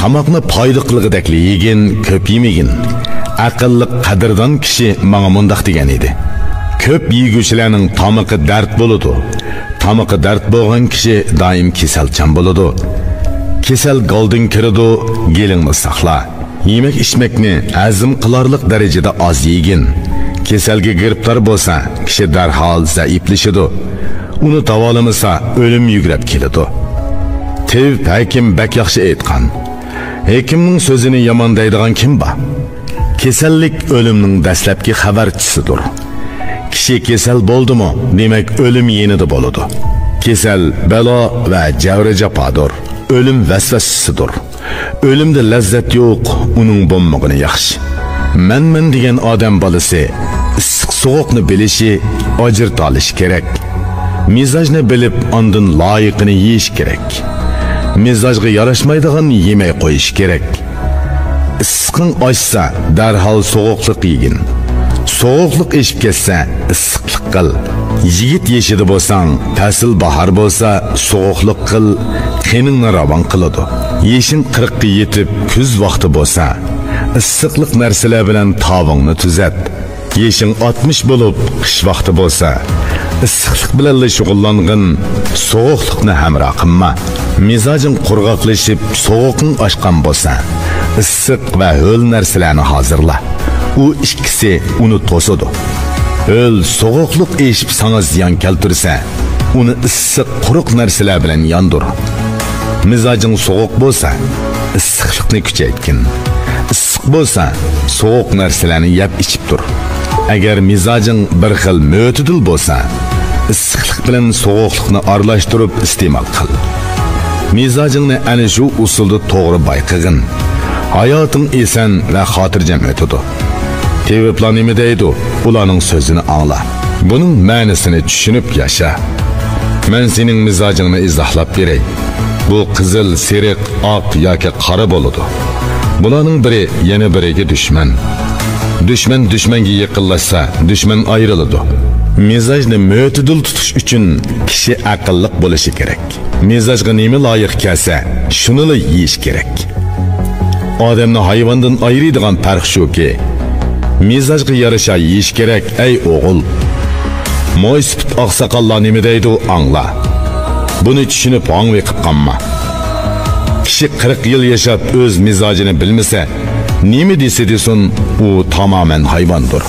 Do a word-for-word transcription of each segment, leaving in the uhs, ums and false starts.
تاماقنى پايدا قىلغۇدەكلا يېگىن، كۆپ يېمىگىن. ئەقىللىق، قەدىردان كىشى ماڭا مۇنداق دېگەن ئىدى: كۆپ يېگۈچىلەرنىڭ تامىقى دەرد بولىدۇ، تامىقى دەرد بولغان كىشى دائىم كېسەلچان بولىدۇ. كېسەل گالدىن كىرىدۇ، گېلىڭنى ساقلا. يېمەك-ئىچمەكنى ھەزىم قىلارلىق دەرىجىدە ئاز يېگىن. كېسەلگە گىرىپتار بولسا، كىشى دەرھال زەئىپلىشىدۇ. ئۇنى داۋالىمىسا، ئۆلۈم يۈگرەپ كېلىدۇ. تېۋىپ ھەكىم بەك ياخشى ئېيتقان: ھېكىمنىڭ سۆزىنى يامان دەيدىغان كىم بار؟ كېسەللىك ئۆلۈمنىڭ دەسلەپكى خەۋەرچىسىدۇر. كىشى كېسەل بولدىمۇ، دېمەك، ئۆلۈم يېنىدا بولىدۇ. كېسەل بەلا ۋە جەۋرى جاپادۇر. ئۆلۈم ۋەسۋەسىسىدۇر. ئۆلۈمدە لەززەت يوق، ئۇنىڭ بولمىغىنى ياخشى. مەن-مەن دېگەن ئادەم بالىسى ئىسسىق-سوغۇقنى بىلىشى، ئاجرىتالىشى كېرەك. مىزاجنى بىلىپ، ئاندىن لايىقىنى يېيىش كېرەك. مىزاجغا ياراشمايدىغاننى يېمەي قويۇش كېرەك. ئىسسىقىڭ ئاشسا، دەرھال سوغۇقلۇق يېگىن. سوغۇقلۇق ئېشىپ كەتسە، ئىسسىقلىق قىل. يىگىت يېشىدا بولساڭ، پەسىل باھار بولسا، سوغۇقلۇق قىل، قېنىڭنى راۋان قىلىدۇ. يېشىڭ قىرىققا يېتىپ، كۈز ۋاقتى بولسا، ئىسسىقلىق نەرسىلەر بىلەن تاۋىڭنى تۈزەت. يېشىڭ ئاتمىش بولۇپ، قىش ۋاقتى بولسا، ئىسسىقلىق بىلەنلا شۇغۇللانغىن، سوغۇقلۇقنى ھەمراھ قىلما. مىزاجىڭ قۇرغاقلىشىپ، سوغۇقۇڭ ئاشقان بولسا، ئىسسىق ۋە ھۆل نەرسىلەرنى ھازىرلا. ئۇ ئىككىسى ئۇنى توسىدۇ. ھۆل سوغۇقلۇق ئېشىپ ساڭا زىيان كەلتۈرسە، ئۇنى ئىسسىق، قۇرۇق نەرسىلەر بىلەن ياندۇر. مىزاجىڭ سوغۇق بولسا، ئىسسىقلىقنى كۈچەيتكىن. ئىسسىق بولسا، سوغۇق نەرسىلەرنى يەپ ئىچىپ تۇر. ئەگەر مىزاجىڭ بىر خىل مۆتىدىل بولسا، ئىسسىقلىق بىلەن سوغۇقلۇقنى ئارىلاشتۇرۇپ ئىستېمال قىل. مىزاجىڭنى ئەنە شۇ ئۇسۇلدا توغرا بايقىغىن. ھاياتىڭ ئېسەن ۋە خاتىرجەم ئۆتىدۇ. تېۋىپلار نېمە دەيدۇ، ئۇلارنىڭ سۆزىنى ئاڭلا. بۇنىڭ مەنىسىنى چۈشىنىپ ياشا. مەن سېنىڭ مىزاجىڭنى ئىزاھلاپ بېرەي. بۇ قىزىل، سېرىق، ئاق ياكى قارا بولىدۇ. بۇلارنىڭ بىرى يەنە بىرىگە دۈشمەن. دۈشمەن دۈشمەنگە يېقىنلاشسا، دۈشمەن ئايرىلىدۇ. مىزاجنى مۆتىدىل تۇتۇش ئۈچۈن كىشى ئەقىللىق بولۇشى كېرەك. مىزاجغا نېمە لايىق كەلسە، شۇنىلا يېيىش كېرەك. ئادەمنى ھايۋاندىن ئايرىيدىغان پەرق شۇكى، مىزاجغا يارىشا يېيىش كېرەك، ئەي ئوغۇل. مويسىپىت ئاقساقاللار نېمە دەيدۇ، ئاڭلا. بۇنى چۈشىنىپ ھاڭۋېقىپ قالما. كىشى قىرىق يىل ياشاپ ئۆز مىزاجىنى بىلمىسە، نېمە دېسە دېسۇن، ئۇ تامامەن ھايۋاندۇر.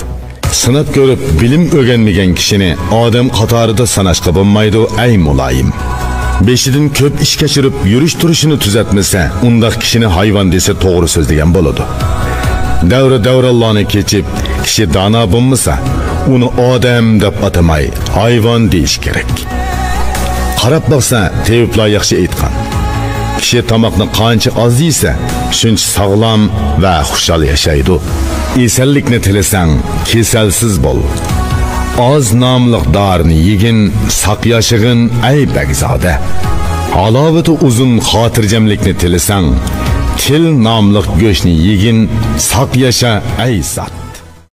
سىناپ كۆرۈپ، بىلىم ئۆگەنمىگەن كىشىنى ئادەم قاتارىدا ساناشقا بولمايدۇ، ئەي مۇلايىم. بېشىدىن كۆپ ئىش كەچۈرۈپ، يۈرۈش-تۇرۇشىنى تۈزەتمىسە، ئۇنداق كىشىنى ھايۋان دېسە توغرا سۆزلىگەن بولىدۇ. دەۋر-دەۋرانلارنى كېچىپ، كىشى دانا بولمىسا، ئۇنى ئادەم دەپ ئاتىماي، ھايۋان دېيىش كېرەك. قاراپ باقسا، تېۋىپلار ياخشى ئېيتقان: كىشى تاماقنى قانچە ئاز يېسە، شۇنچە ساغلام ۋە خۇشال ياشايدۇ. ئېسەنلىكنى تىلىسەڭ، كېسەلسىز بول. ئاز ناملىق دارىنى يېگىن، ساق ياشىغىن، ئەي بەگزادە. ھالاۋىتى ئۇزۇن خاتىرجەملىكنى تىلىسەڭ، تىل ناملىق گۆشنى يېگىن، ساق ياشا، ئەي زات.